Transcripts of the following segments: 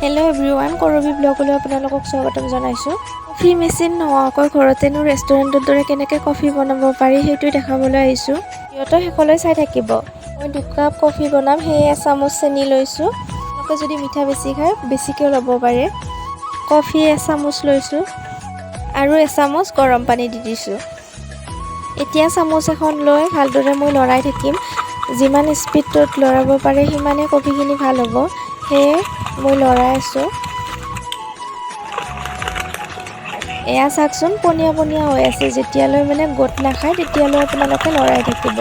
Hello' everyone, কৰবী ব্লগলৈ আপোনালোকক স্বাগতম জনাইছোঁ। কফি মেচিন নোহোৱাকৈ ঘৰতেনো ৰেষ্টুৰেণ্টৰ দৰে কেনেকৈ কফি বনাব পাৰি, সেইটো দেখাবলৈ আহিছোঁ। ভিডিঅ'টো শেষলৈ চাই থাকিব। মই 2 কাপ কফি বনাম, সেয়ে এচামুচ চেনি লৈছোঁ। আপোনালোকে যদি মিঠা বেছি খায়, বেছিকৈও ল'ব পাৰে। কফি এচামুচ লৈছোঁ আৰু এচামুচ গৰম পানী দি দিছোঁ। এতিয়া চামুচ এখন লৈ ভালদৰে মই লৰাই থাকিম। যিমান স্পীডত লৰাব পাৰে, সিমানেই কফিখিনি ভাল হ'ব। সেয়ে মই লৰাই আছোঁ। এয়া চাওকচোন, পনীয়া পনীয়া হৈ আছে। যেতিয়ালৈ মানে গোট নাখায়, তেতিয়ালৈ আপোনালোকে লৰাই থাকিব।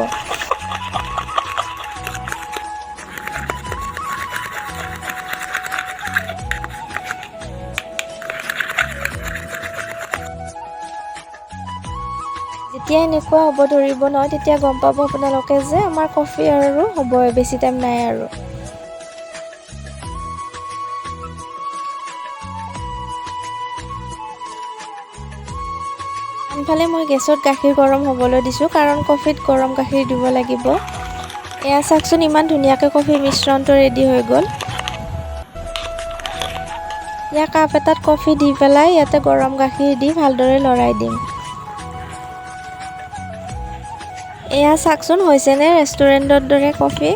যেতিয়া এনেকুৱা হ'ব ধৰিব নহয়, তেতিয়া গম পাব আপোনালোকে যে আমাৰ কফি আৰু হ'বই, বেছি টাইম নাই আৰু। আনফালে মই গেছত গাখীৰ গৰম হ'বলৈ দিছোঁ, কাৰণ কফিত গৰম গাখীৰ দিব লাগিব। এয়া চাওকচোন, ইমান ধুনীয়াকৈ কফি মিশ্ৰণটো ৰেডি হৈ গ'ল। ইয়াৰ কাপ এটাত কফি দি পেলাই ইয়াতে গৰম গাখীৰ দি ভালদৰে লৰাই দিম। এয়া চাওকচোন, হৈছেনে ৰেষ্টুৰেণ্টৰ দৰে কফি?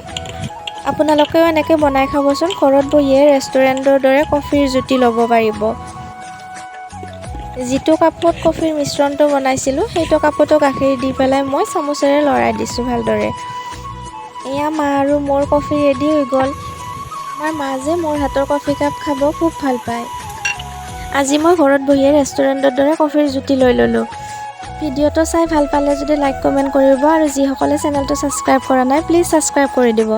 আপোনালোকেও এনেকৈ বনাই খাবচোন। ঘৰত বহিয়ে ৰেষ্টুৰেণ্টৰ দৰে কফিৰ জুতি ল'ব পাৰিব। যিটো কাপত কফিৰ মিশ্ৰণটো বনাইছিলোঁ, সেইটো কাপতো গাখীৰ দি পেলাই মই চামুচেৰে লৰাই দিছোঁ ভালদৰে। এয়া মা আৰু মোৰ কফি ৰেডি হৈ গ'ল। আমাৰ মা যে মোৰ হাতৰ কফি কাপ খাব খুব ভাল পায়। আজি মই ঘৰত বহিয়ে ৰেষ্টুৰেণ্টৰ দৰে কফিৰ জুতি লৈ ল'লোঁ। ভিডিঅ'টো চাই ভাল পালে যদি লাইক, কমেণ্ট কৰিব আৰু যিসকলে চেনেলটো ছাবস্ক্ৰাইব কৰা নাই, প্লিজ ছাবস্ক্ৰাইব কৰি দিব।